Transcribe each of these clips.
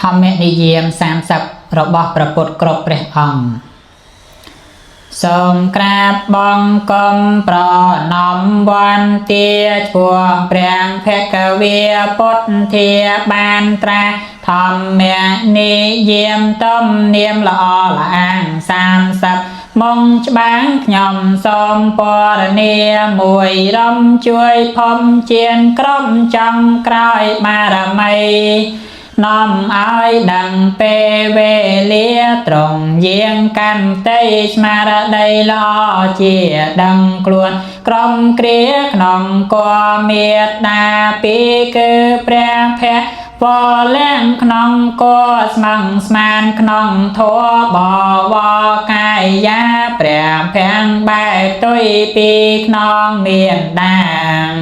ធម្មនិយាម30របស់ព្រះពុទ្ធគ្រប់ព្រះអង្គសូមក្រាបបង្គំប្រណម្យវន្តាឆ្ពោះព្រះភគវីពុទ្ធាបានត្រាស់ធម្មនិយាមទំនៀមល្អល្អអាង30មុងច្បាំងខ្ញុំសូមពរនាមួយរំជួយភំជានក្រុមចង់ក្រោយបារមីនាំឲ្យដឹងពេលវេលាត្រង់យាងកាន់តីស្មារតីល្អជាដឹងខ្លួនក្រុមគ្រាក្នុងគមមេត្តាពីគឺព្រះភៈវលាងក្នុងគស្មឹងស្មានក្នុងធัวបវរកាយាព្រះភាំងបែកទុយពីខ្នងមានដាង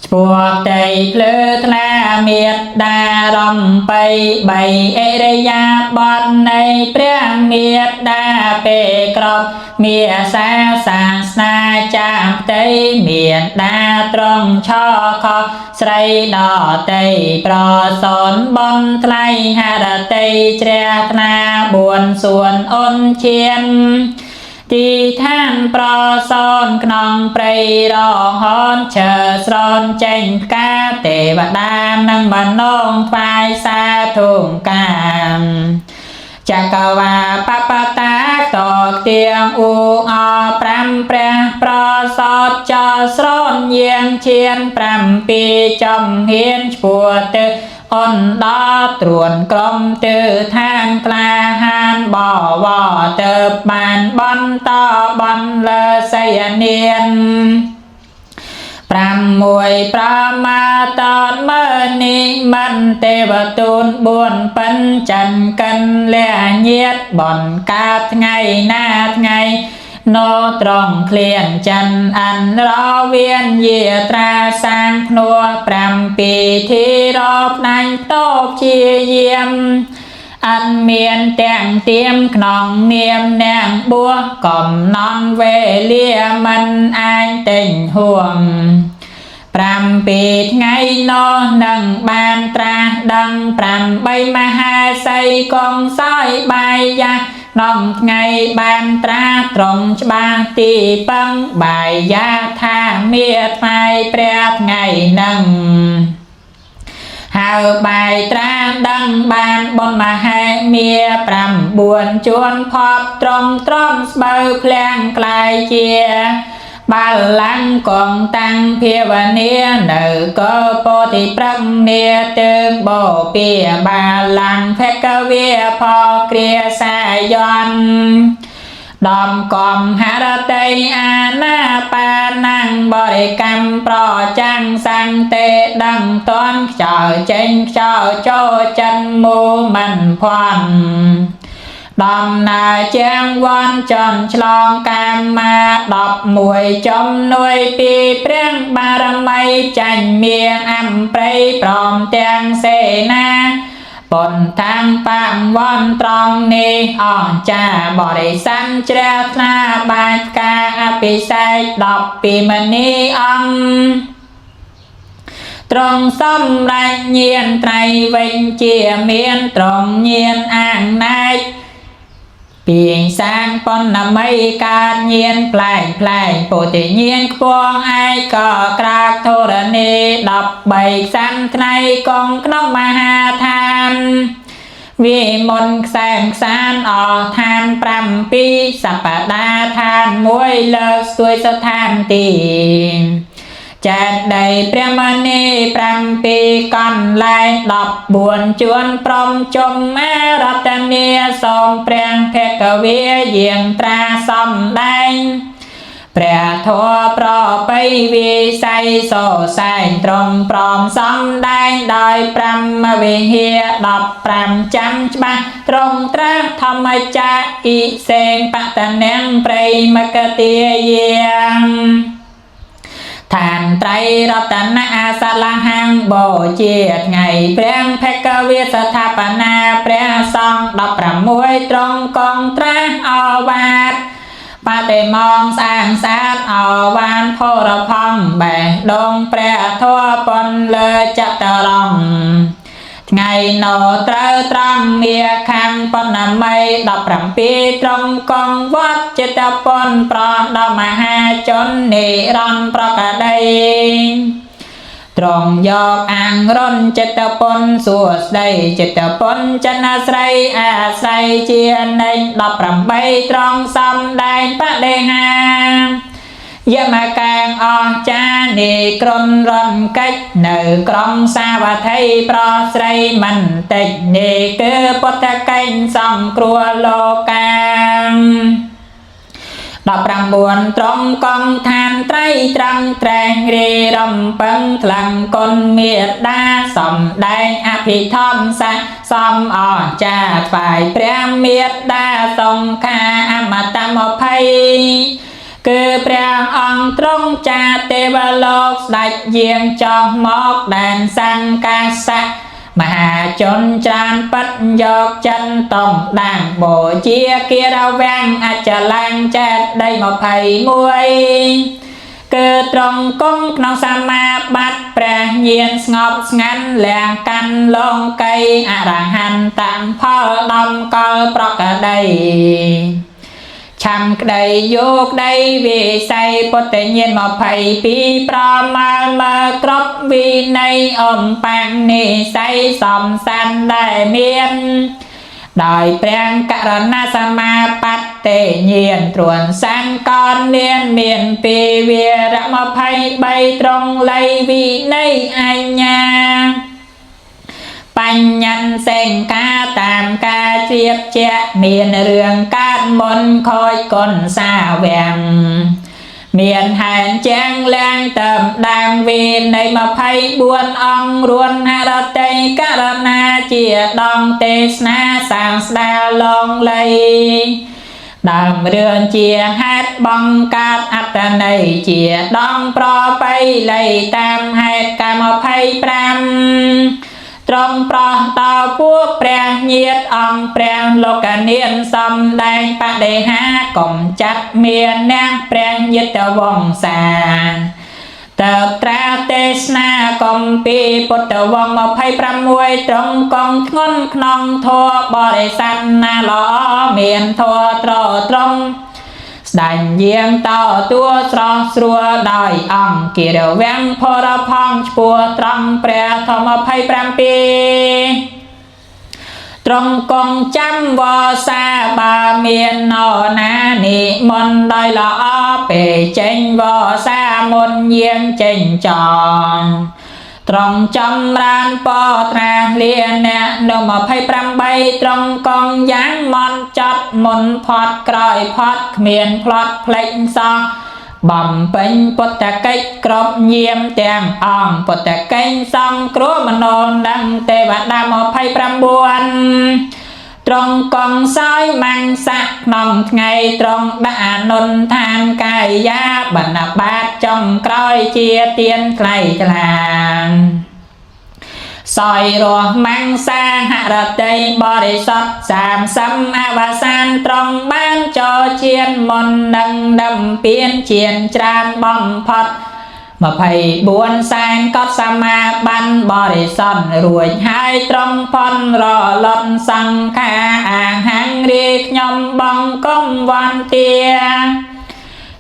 ឆ្ពោះផ្ទៃភ្លើថ្លាមេត្តារំបីបីអរិយាបថនៃព្រះមេត្តាពេលក្របមាសាសាសនាចាមផ្ទៃមានដាត្រង់ឆខស្រីដតីប្រសនបនថ្លៃហរតីជ្រះថ្លាបួនសួនអូនឈានទីឋានប្រសនក្នុងព្រៃរហនឈើស្រនចេញផ្កាទេវតានិងមនងថ្វាយសាធុងកាមចក្រវាបបតាតទៀងអ៊ូអប្រាំព្រះប្រសតចស្រនយាងឈាន7ចំហៀនឆ្ពោះទៅអនដល់ត្រួនក្រុមទិឋានក្លាហានបវរទៅបានបន្តបន្លសយនាន6ប្រមាតនមើនិមិនទេវទូន4ពិនចន្ទកិនលះញាតបនកាថ្ងៃណាថ្ងៃណោត្រង់ឃ្លានច័ន្ទអនរវៀនយាត្រាសាងភ្នួ7ធីរផ្ដាញ់តបជាយាមអត់មានទាំងទៀមក្នុងនាមនាងបួសកំណន់វេលាមិនអាចទិញហួង7ថ្ងៃនោះនឹងបានត្រាស់ដឹង8មហាសីកងសោយបាយយ៉ាក្នុងថ្ងៃបានត្រាស់ត្រង់ច្បាស់ទីពឹងបាយយ៉ាថាមាថ្វាយព្រះថ្ងៃនឹងហៅបាយត្រាដឹងបានបុណ្យមហេមា9ជួនភពត្រង់ត្រំស្បូវភ្លាំងក្លាយជាបាលលាំងកងតាំងភាវនានៅកពោធិព្រឹកនាទើងបោពាបាលលាំងភគវាផគ្រាសាយន្តដំកំហរតីអាណាបាណាំងបរិកម្មប្រចាំងសង្ទេដឹងតន់ខ្យល់ចេញខ្យល់ចូលចិនមូមិនភ័ណ្ឌដំណើរជាងវ័នចំឆ្លងកាមា11ចំនួយពីព្រះបារមីចាញ់មៀងអំព្រៃព្រមទាំងសេនាប៉ុនតាំងបាំវ័នត្រង់នេះអស្ចារ្យបរិស័នជ្រះថ្លាបាចផ្កាអភិសេក12មនីអង្គត្រង់សម្រេចញានត្រៃវិញជាមានត្រង់ញានអាងណែកពីសាងបណ្ណមីកើតញានប្លែងប្លែងពោធិញានខ្ពងឯកក្រាកធរណី13សាំថ្ងៃកងក្នុងមហាឋានវាមុនខ្សែមខ្សានអឋាន7សប្តាឋាន1លើកស្ទួយស្ថានទីចេតីព្រះមនី7កន្លែង14ជួនព្រមជុំអរតនីសូមព្រះភគវីយាងត្រាសំដែងព្រះធម៌ប្របីវិស័យសរសែងត្រង់ព្រមសំដែងដោយ5វិហារ15ចាំច្បាស់ត្រង់ត្រាស់ធម្មចក្រអ៊ីសេងបតនាងប្រិមកទាយាងឋានត្រៃរតនៈសលហង្បូជាថ្ងៃព្រះភគវីស្ថាបនាព្រះសង្ឃ16ត្រង់កងត្រាស់អវាទបតិមងស្អាងស្អាតអវានផរផង់បេះដងព្រះធម៌ពន្លើចតរង ថ្ងៃណោត្រូវត្រង់មាខាងបណ្ណមី17ត្រង់កងវត្តចិត្តពនប្រោះដល់មហាជននិរន្តរ៍ប្រកដីត្រង់យកអាងរុនចិត្តពនសួស្ដីចិត្តពនចនស្រីអាស្រ័យជានៃ18ត្រង់សំដែងបដិហាយមកាងអស្ចារ្យនៃក្រុនរនកិច្ចនៅក្រុងសាវត្ថីប្រស្រីមិនតិចនេះគឺពុទ្ធកិច្ចសង្គ្រោះលោកា19ត្រង់កងឋានត្រៃត្រង់ត្រែងរេរំពឹងថ្លឹងគុណមេដាសំដែងអភិធម្មសៈសំអស្ចារ្យថ្វាយព្រះមេដាសង្ខាអមត20គឺព្រះអង្គទ្រង់ចាទេវលោកស្ដេចយាងចោះមកដែនសង្កាសៈមហាជនច្រើនពិតយកចិនតងដាងបូជាគិរវាំងអចលាងចេតដី21គឺត្រង់គង់ក្នុងសមាបត្តិព្រះញាណស្ងប់ស្ងាត់លះកាន់លងកៃអរហន្តតាំផលដំកលប្រកដីឆាំក្តីយោក្តីវិស័យពុទ្ធញាណ22ប្រមាលមើគ្រប់វិន័យអំបាំងនិស័យសំសានដែលមានដោយព្រះករណាសមាបត្តិញាណទ្រួនសង្កនមានមានពីវិរៈ23ត្រង់លៃវិន័យអញ្ញាបញ្ញត្តិសេងកាតាមការជ្រាបជាក់មានរឿងកើតមុនខូចគុណសាវាំងមានហែនជាងលៀងតើមដាងវិន័យ24អង្គរួនហរតិករណាជាដងទេសនាសាងស្ដាលងលៃដើមរឿងជាហេតុបង្កើតអត្តន័យជាដងប្របីលៃតាមហេតុកម្ម25ត្រង់ប្រោះតពួកព្រះញាតអង្គព្រះលោកនានសំដែងបដិហាកំចាត់មានអ្នកព្រះញាតវង្សាតើត្រាទេសនាកំពីពុទ្ធវង្ស26ត្រង់កងធ្ងន់ក្នុងធម៌បរិស័ទណាល្អមានធម៌ត្រត្រង់ស្ដាញ់យាងតតួស្រស់ស្រួលដោយអង្គគិរវាំងផរផង់ឆ្ពោះត្រង់ព្រះធម្ម27ត្រង់កងចាំវសាបាមានណណានិមន្តដោយល្អពេលចេញវសាមុនយាងចេញចងត្រង់ចម្រើនពត្រាលាអ្នកនៅ28ត្រង់កងយ៉ាងមន់ចត់មុនផាត់ក្រោយផាត់គ្មានផ្លត់ផ្លេចសោះបំពេញពុទ្ធកិច្ចគ្រប់ញាមទាំងអង្គពុទ្ធកិច្ចសង្គ្រោះមនោនិងទេវតា29ត្រង់កងសោយមង្សៈក្នុងថ្ងៃត្រង់ដាក់អនុន្ឋានកាយាបណ្ណបាតចុងក្រោយជាទៀនថ្លៃថ្លាសោយរស់មង្សាហរតីបរិសុទ្ធ30អវសានត្រង់បានចោឈានមុននឹងដំពៀនឈានច្រើនបំផុត24សែនកត់សមាបានបរិសុទ្ធរួចហើយត្រង់ផនរលត់សង្ខាអាហាងរាខ្ញុំបងកុំវន្តា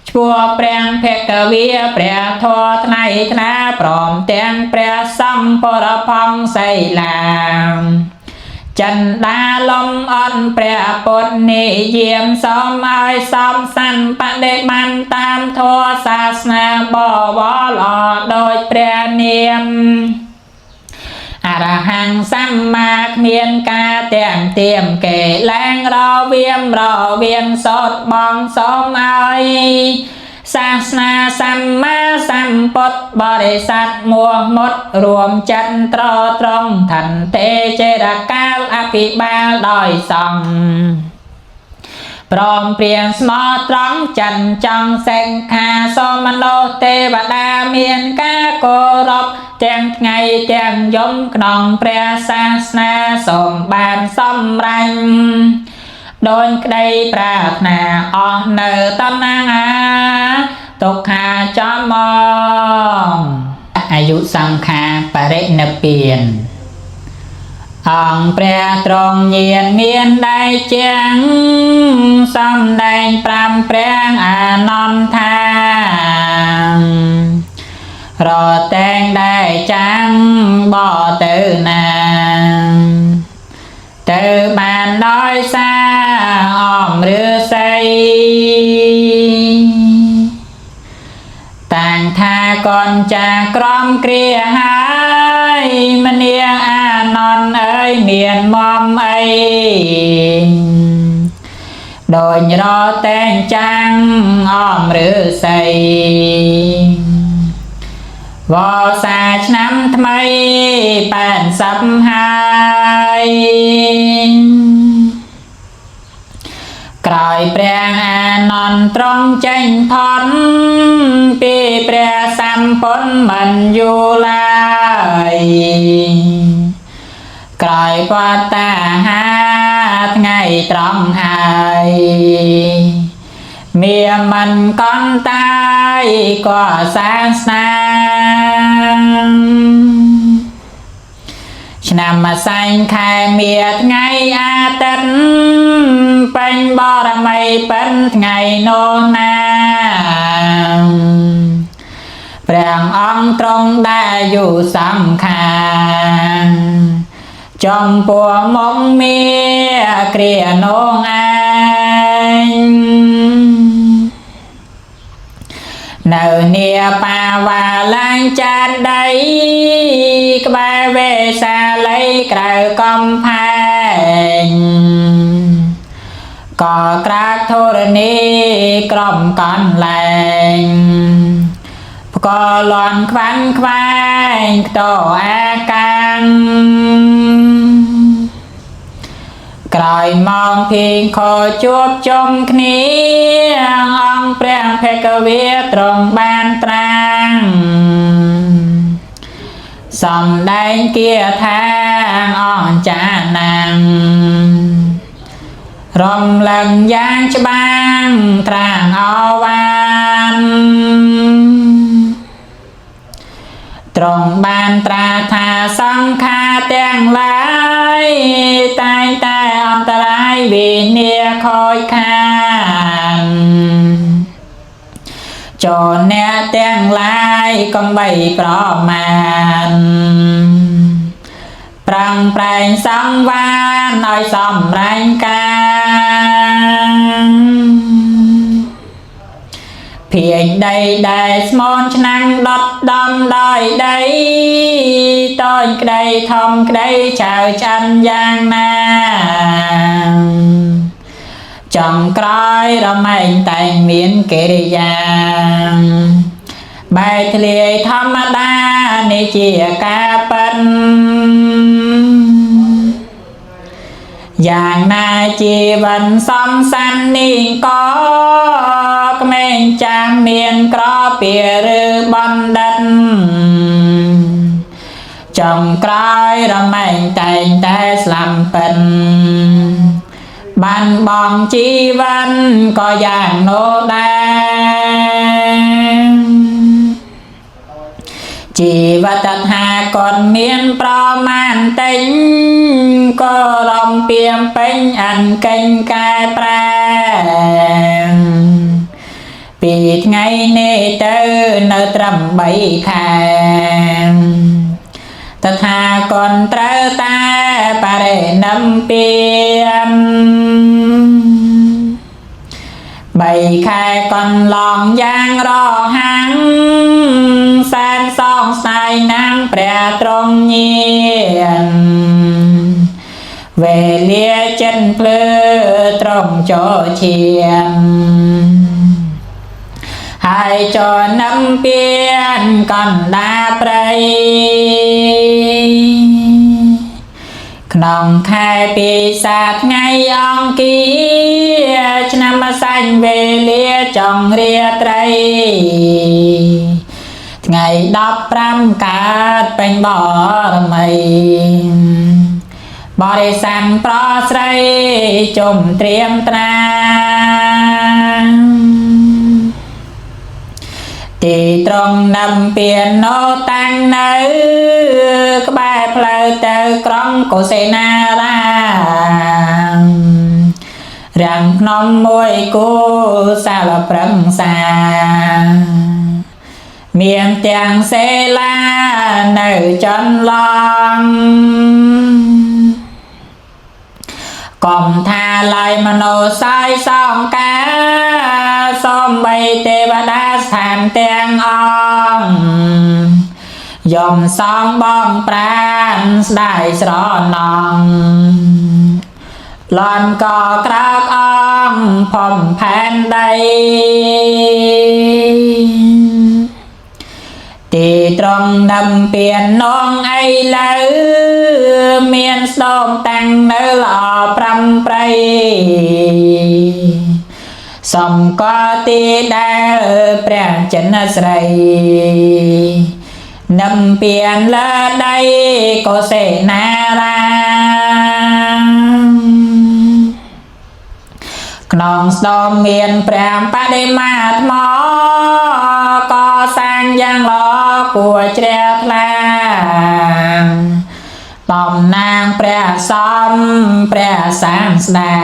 ឈ្មោះព្រះភគវីព្រះធម៌ថ្លៃថ្លាព្រមទាំងព្រះសង្ឃបរផង់សីលាចិន្តាលំអន់ព្រះពុទ្ធនិយាមសូមឲ្យសំសានបដិបានតាមធម៌សាសនាបវរល្អដោយព្រះនាមអរហង្គសម្មាគ្មានការទាំងទៀមគេលែងរវៀមរវៀនសោតបងសូមឲ្យសាសនាសម្មាសម្ពុទ្ធបរិស័ទមោះមុតរួមចិត្តត្រត្រង់ថន្ទេចេរកាលអភិបាលដោយសង្ឃព្រមព្រៀងស្មោះត្រង់ចិនចង់សេង្ខាសូមមនុស្សទេវតាមានការគោរពទាំងថ្ងៃទាំងយំក្នុងព្រះសាសនាសូមបានសម្រេចដោយក្តីប្រាថ្នាអស់នៅតណ្ហាទុក្ខាចំងអាយុសង្ខារបរិនិព្វាន អង្គព្រះទ្រង់ញាណមានដៃជាងសំដែងប្រាំព្រះអានន្ទថារតែងដែលចាំងបទៅណាទៅបានដោយសារអមឫស្សីតាំងថាកនចាក្រមគ្រាហើយមនាអានន្ទអើយមានមមអីដោយរតែងចាំងអមឫស្សីវសាឆ្នាំថ្មី80ហើយក្រោយព្រះអានន្ទទ្រង់ចេញផុតពីព្រះសម្ពុទ្ធមិនយូរឡើយក្រោយវត្តតាហាថ្ងៃត្រង់ហើយមាមិនកន្តតាយក៏សាសនាឆ្នាំម្សែងខែមាថ្ងៃអាទិត្យពេញបរមីពិនថ្ងៃនោះណាព្រះអង្គទ្រង់ដែលយូរសំខានចំពោះមុខមាគ្រានងឯងនៅនាបាវ៉ាឡើងចានដីក្បែរវេសាលីក្រៅកំផែងក៏ក្រាកធរណីក្រំកន្លែងផ្កលន់ខ្វាន់ខ្វែងខ្ទអាកាំងក្រោយម៉ោងភីងខជួបជុំគ្នាអង្គព្រះភគវាទ្រង់បានត្រាំងសំដែងគាថាអស្ចារ្យណាំងរំលឹងយ៉ាងច្បាំងត្រាងអវានទ្រង់បានត្រាថាសង្ខារទាំងឡាយតែងតែអន្តរាយវិនាខូចខានចូលអ្នកទាំងឡាយកុំបីប្រមាណប្រឹងប្រែងសង្វានឲ្យសំរែងការភាញដីដែលស្មនឆ្នាំងដុតដំដោយដីតូចក្តីធំក្តីចៅឆ្អិនយ៉ាងណាចង់ក្រោយរមែងតែងមានកិរិយាបែកធ្លាយធម្មតានេះជាការពិតយ៉ាងណាជីវិនសំសាននេះក៏ក្មេងចាស់មានក្រពៀឬបណ្ឌិតចុងក្រោយរមែងតែងតែស្លាប់ពិនបានបងជីវិនក៏យ៉ាងនោះដែរជីវតថាគតមានប្រមាណតិញក៏រំពីមពេញអនកេញកែប្រែពីថ្ងៃនេះទៅនៅត្រឹម3ខែតថាគតត្រូវតែបរិនិព្វាន3ខែកន្លងយ៉ាងរហាំងសែនសងស្ដាយណាំងព្រះទ្រង់ញានវេលាចិនភ្លឺត្រង់ចូលឈាមហើយចូលនឹមពៀនកណ្ដាព្រៃក្នុងខែពិសាថ្ងៃអង្គារឆ្នាំម្សាញ់វេលាចុងរាត្រីថ្ងៃ15កើតពេញបរមីបរិស័នប្រស្រីជុំត្រៀមត្រា ទីត្រង់នឹមពៀនណូតាំងនៅក្បែរផ្លូវទៅក្រុងកុសិនារារាំងភ្នំមួយគូសាលប្រឹងសាមានទាំងសេលានៅចន្លងកុំថាឡើយមនោសាយសងកាសំបីទេវតាស្ថានទាំងអង្គយំសងបងប្រានស្ដាយស្រណងលន់ក៏ក្រោកអងផំផែនដីទីត្រង់នឹមពៀននងអីលើមានស្ដមតាំងនៅល្អប្រាំប្រៃសំកទីដែលព្រះចិនស្រីនឹមពៀនលើដីកុសិនារាក្នុងស្ដមមានព្រះបដិមាថ្មកសាងយ៉ាងល្អគួរជ្រះថ្លាតំណាងព្រះសំព្រះសាស្តា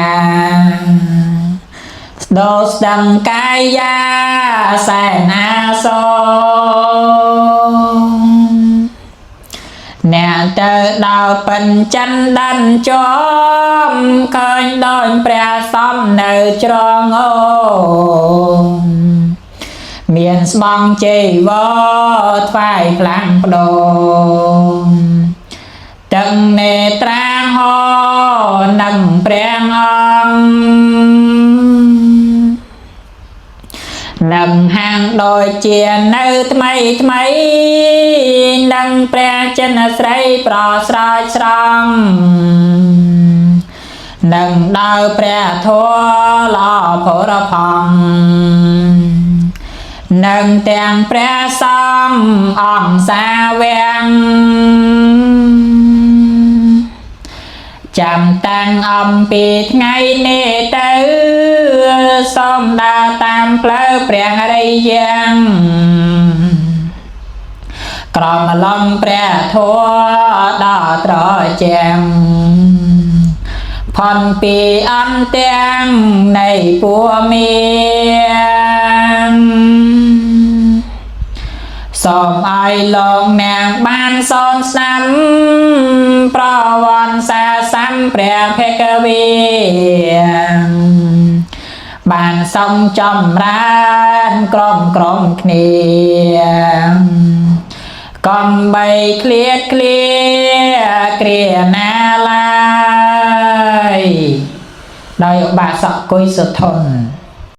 ស្ដោស្ដឹងកាយាសែនាសូអ្នកទៅដល់ពិនចិនដាន់ជាំឃើញដោយព្រះសំនៅជ្រងអូមានស្បង់ជ័យវរថ្វាយផ្លាំងបដូរទាំងនេត្រាហោនិងព្រះអង្គនឹងហាងដូចជានៅថ្មីថ្មីនឹងព្រះចិនស្រីប្រស្រោចស្រង់នឹងដោយព្រះធម៌ល្អផរផង់នឹងទាំងព្រះសង្ឃអង្គសាវកចាំតាំងអំពីថ្ងៃនេះទៅសូមដើរតាមផ្លូវព្រះអរិយ៉ាងក្រមឡំព្រះធម៌ដល់ត្រជាងផនពីអន្តទាំងនៃពួមានសូមឲ្យលោកអ្នកបានសូនស្ដាប់ប្រវត្តិសាសំព្រះភគវីបានសំចម្រើនក្រុមក្រុមគ្នាកំបីឃ្លាតឃ្លាគ្រាណាឡើយដោយឧបាសកគុយសុធន។